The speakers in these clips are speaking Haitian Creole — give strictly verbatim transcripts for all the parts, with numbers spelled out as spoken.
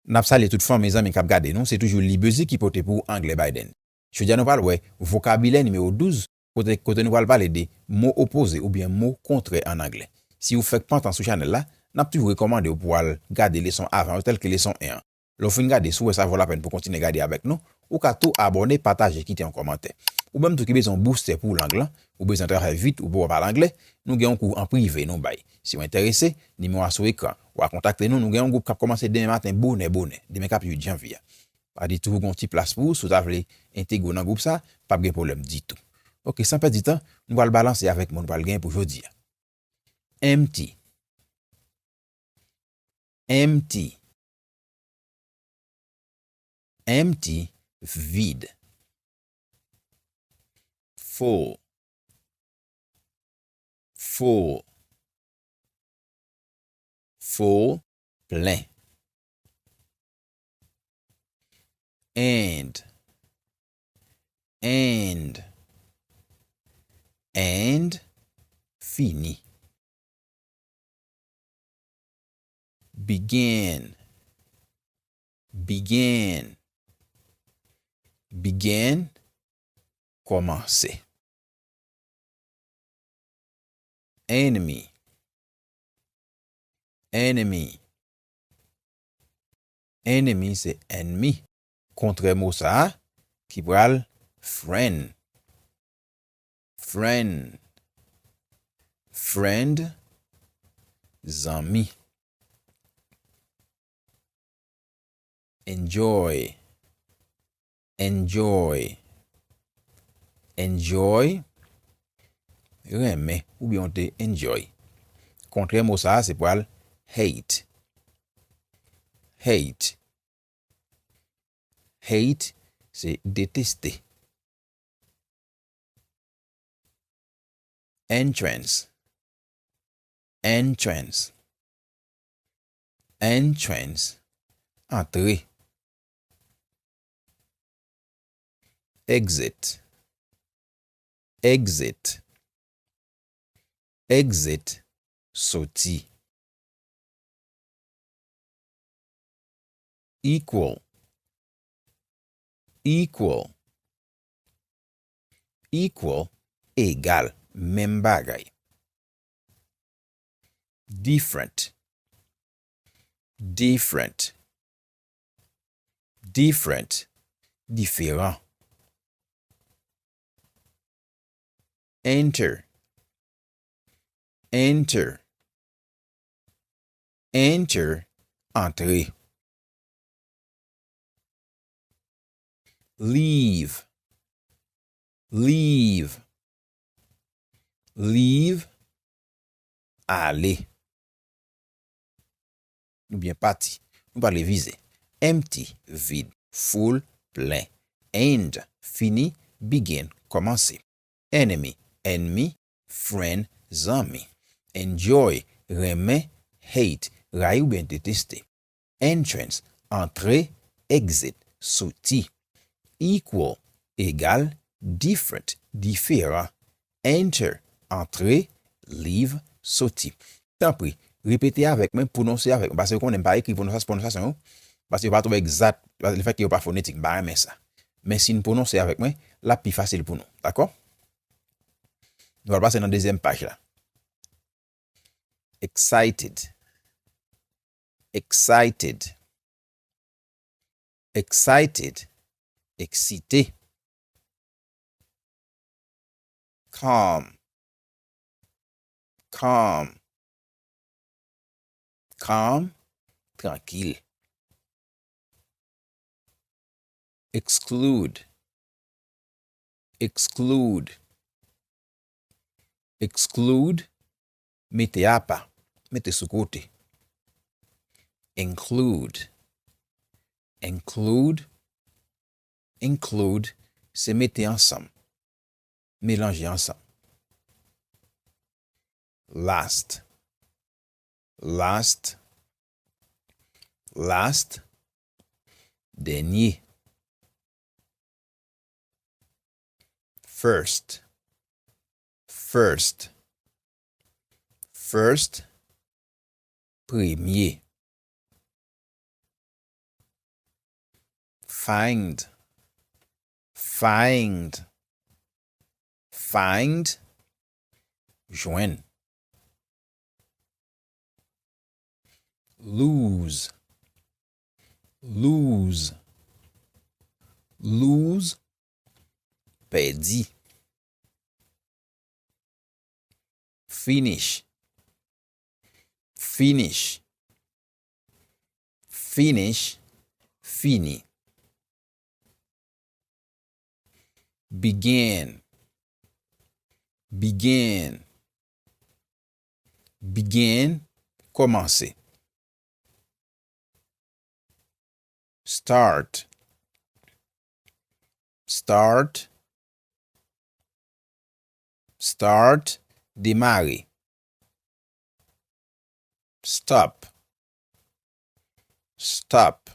N ap salye tout fanmi, zanmi k ap gade nou, se toujou Libezi ki pote pou ou anglè Biden. Jodi a nou pral wè vokabilè nimewo douz, kote, kote nou pral pale de mo opoze oubyen mo kontrè an anglè. Si w fèk pantan sou chanèl la, n ap toujou rekòmande w pou w al gade leson avan yo, tèlke leson en an. Lè w fin gade, si w wè sa vo lapèn pou w kontinye gade avèk nou, ou ka tou abòne, pataje, kite yon kòmantè. Ou menm tou ki bezwen yon boustè pou lang lan, ou bezwen travay vit, ou bezwen pale anglè, nou gen yon kou an prive nou bay. Si w enterese, nimewo a sou ekran. W a kontakte nou, nou gen yon gwoup k ap kòmanse demen maten bonè bonè, demen k ap uit janvye a. Pa di tou gen yon ti plas pou ou, si w ta vle entegre w nan gwoup sa, p ap gen pwoblèm ditou. Oke, san pèdi tan, nou pral balanse avèk mo nou pral genyen pou jodi a. Empty. Empty. Empty, vide. Full. Full. Full, plen. End. End. End, fini. Begin. Begin. Begin, kòmanse. Enemy. Enemy. Enemy se ènmi. Kontrè mo sa a, ki pral friend. Friend. Friend, zanmi. Enjoy. Enjoy. Enjoy, renmen, oubyen w te enjoy. Kontrè mo sa a, se pral hate. Hate. Hate, se deteste. Entrance. Entrance. Entrance, antre. Exit. Exit. Exit, soti. Equal. Equal. Equal, egal, menm bagay. Different. Different. Different, diferan. Enter. Enter. Enter, antre. Leave. Leave. Leave, ale. Oubyen pati. Nou pral revize. Empty, vid. Full, plen. End, fini. Begin, kòmanse. Enemy, ènmi. Friend, zanmi. Enjoy, renmen. Hate, rayi oubyen deteste. Entrance, antre. Exit, soti. Equal, egal. Different, diferan. Enter, antre. Leave, soti. Tanpri, repete avèk mwen, pwononse avèk mwen. Paske ou konnen m pa ekri pwononsas-, pwononsasyon yo. Paske yo pa twò egzat, lefètke yo pa fonetik, m pa renmen sa. Men si n pwononse avèk mwen, l ap pi fasil pou nou. Dakò? Nou pral pase nan dezyèm paj la. Excited. Excited. Excited, eksite. Calm. Calm. Calm, trankil. Exclude. Exclude. Exclude, mete apa, mete sou kote. Include. Include. Include, se mete ansanm, melanje ansanm. Last. Last. Last, dènye. First. First. First, premye. Find. Find. Find. Jwenn. Lose. Lose. Lose. Pèdi. Finish. Finish. Finish. Fini. Begin. Begin. Begin. Kòmanse. Start. Start. Start. Demare. Stop. Stop.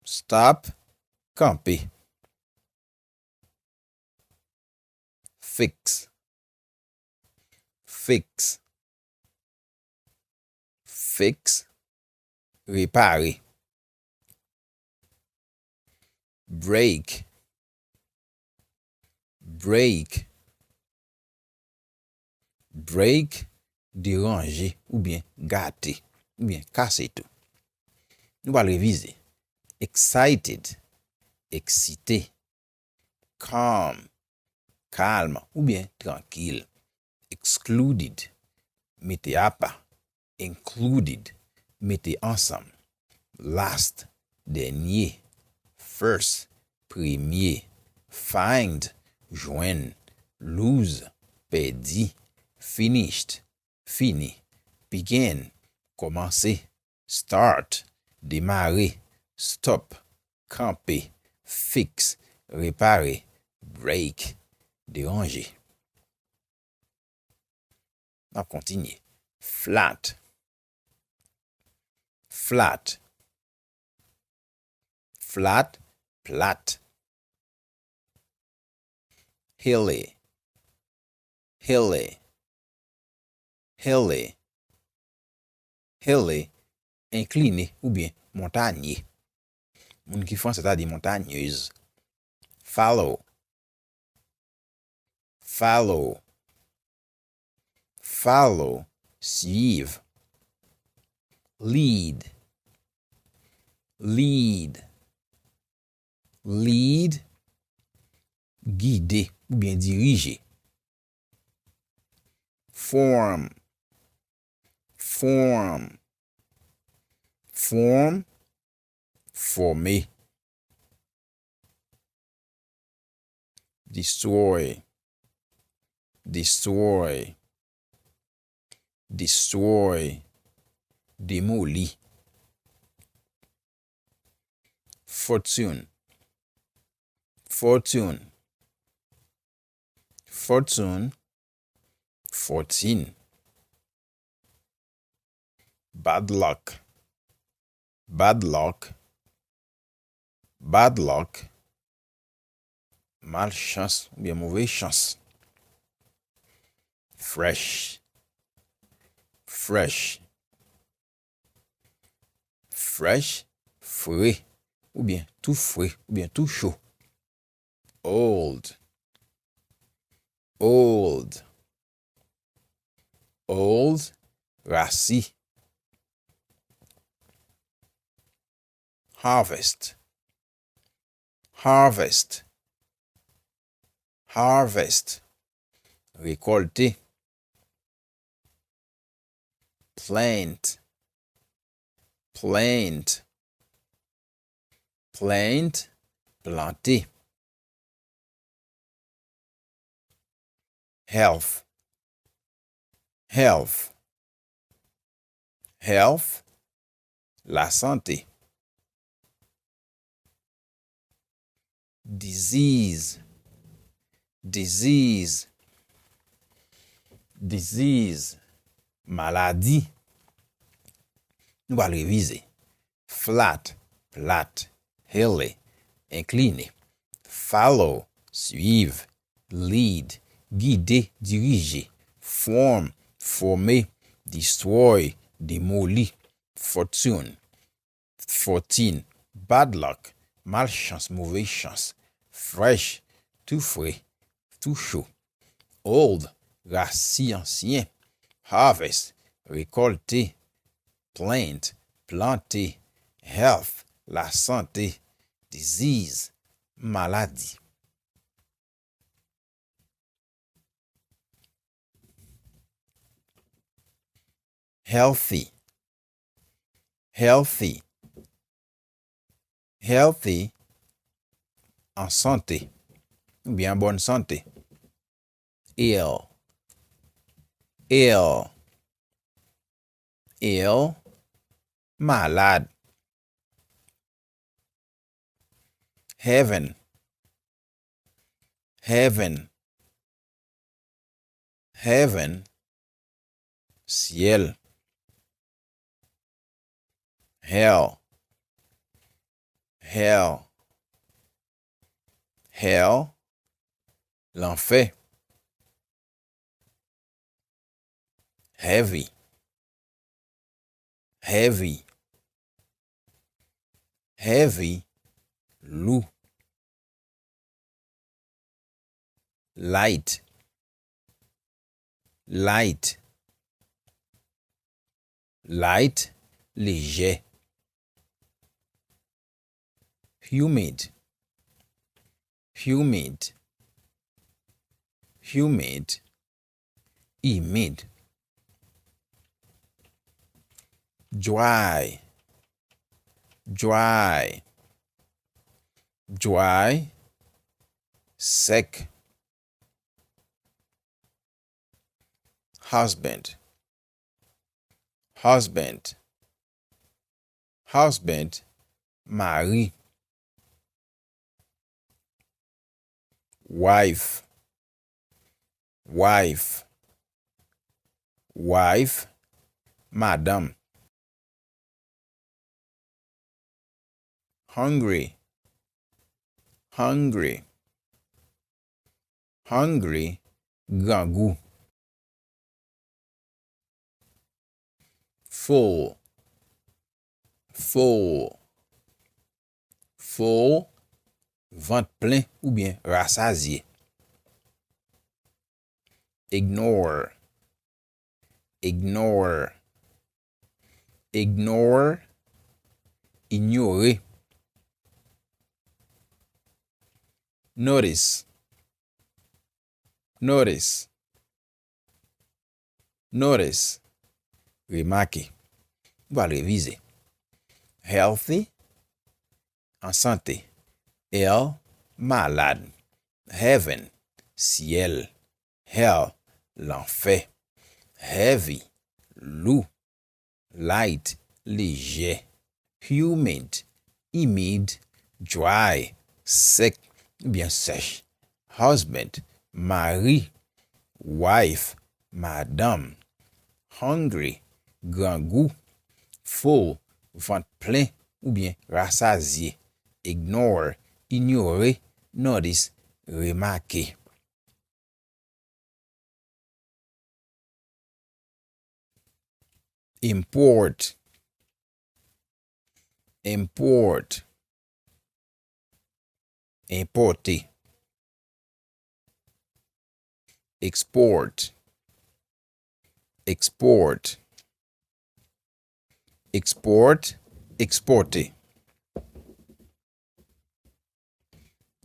Stop. Kanpe. Fix. Fix. Fix. Repare. Break. Break. Break, deranje oubyen gate, oubyen kase tou. Nou pral revize. Excited, eksite. Calm, kalm oubyen trankil. Excluded, mete apa. Included, mete ansanm. Last, dènye. First, premye. Find, jwenn. Lose, pèdi. Finished, fini. Begin, kòmanse. Start, demare. Stop, kanpe. Fix, repare. Break, deranje. N ap kontinye. Flat. Flat. Flat, plat. Hilly. Hilly. Hilly. Hilly, enkline oubyen montanye. Moun ki franse ta di montanyez. Follow. Follow. Follow, suiv. Lead. Lead. Lead, gide oubyen dirije. Form. Form. Form, fòme. Destroy. Destroy. Destroy. Demoli. Fortune. Fortune. Fortune. Fortune. Bad luck. Bad luck. Bad luck. Malchans oubyen move chans. Fresh. Fresh. Fresh, fre, oubyen tou fre, oubyen tou cho. Old. Old. Old, rasi. Harvest. Harvest. Harvest. Rekòlte. Plant. Plant. Plant, plante. Health. Health. Health, lasante. Disease. Disease. Disease, maladi. Nou pral revize. Flat, plat. Hilly, enkline. Follow, suiv. Lead, gide, dirije. Form, fòme. Destroy, demoli. Fortune, fòtin. Bad luck, malchans, move chans. Fresh, tou fre, tou cho. Old, rasi ansyen. Harvest, rekòlte. Plant, plante. Health, lasante. Disease, maladi. Healthy. Healthy. Healthy. An sante. Oubyen an bòn sante. Ill. Ill. Ill. Malad. Heaven. Heaven. Heaven, syèl. Hell, hell, hell, lanfè. Heavy, heavy, heavy, lou. Light, light, light, lejè. Humid, humid, humid, imid. Dry, dry, dry, sèk. Husband, husband, husband, mari. Wife, wife, wife, madanm. Hungry, hungry, hungry, grangou. Full, full, full, vant plen oubyen rasazye. Ignore, ignore, ignore, inyore. Notice, notice, notice, remake. Nou pral revize. Healthy, an sante. Ill, malad. Heaven, syèl. Hell, lanfè. Heavy, lou. Light, lejè. Humid, imid. Dry, sèk oubyen sèch. Husband, mari. Wife, madanm. Hungry, grangou. Full, vant plen oubyen rasazye. Ignore, inyore. Notice, remake. Import, import, enpòte. Export, export, export, ekspòte.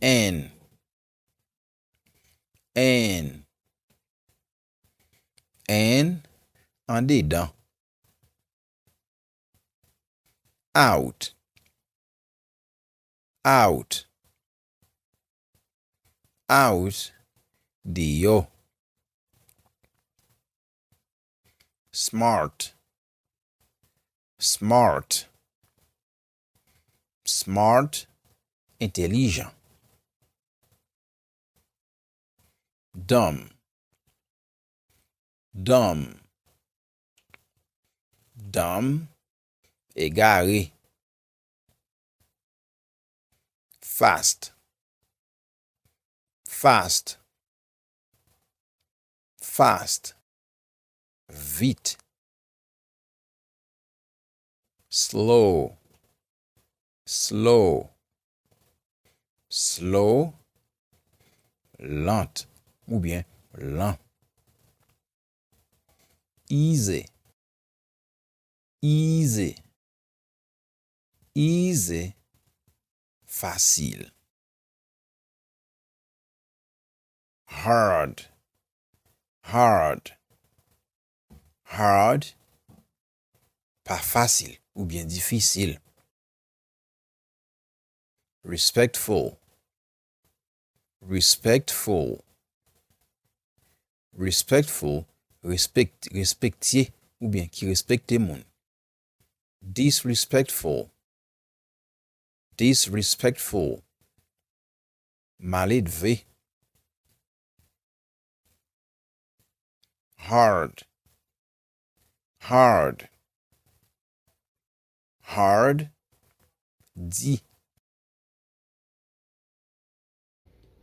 In, in, in, andedan. Out, out, out, deyò. Smart, smart, smart, entèlijan. Dumb, dumb, dumb, egare. Fast, fast, fast, vit. Slow, Slow. Slow. Lant oubyen lan. Easy. Easy. Easy. Fasil. Hard. Hard. Hard. Pa fasil oubyen difisil. Respectful. Respectful. Respectful. Respect, respektye oubyen ki respekte moun. Disrespectful. Disrespectful. Maledve. Hard. Hard. Hard. Di.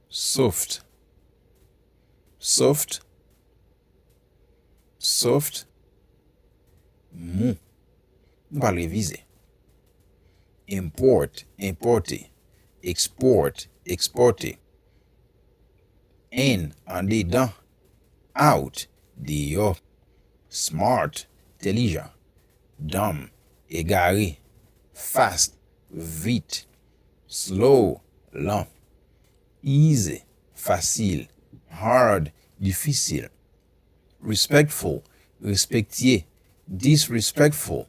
Soft. Soft. Soft. Mou. Nou pral revize. Import, enpòte. Export, ekspòte. In, andedan. Out, deyò. Smart, entèlijan. Dumb, egare. Fast, vit. Slow, lan. Easy, fasil. Hard, difisil. Respectful, respektye. Disrespectful,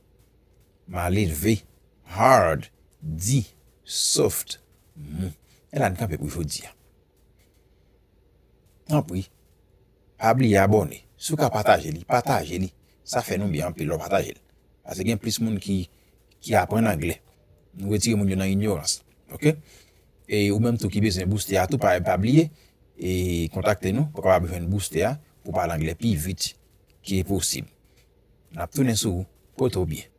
maledve. Hard, di. Soft, mou. E la n kanpe pou jodi a. Tanpri, pa bliye abòne. Si w ka pataje li, pataje li. Sa fè nou byen anpil lè w pataje l. Paske gen plis moun ki, ki aprann anglè. Nou retire moun yo nan inyorans. Oke? E ou menm tou ki bezwen booster a tou, pa, pa bliye, e kontakte nou pou w kapab jwenn booster a pou w pale anglè pi vit ke posib. N ap tounen sou ou, pote w byen.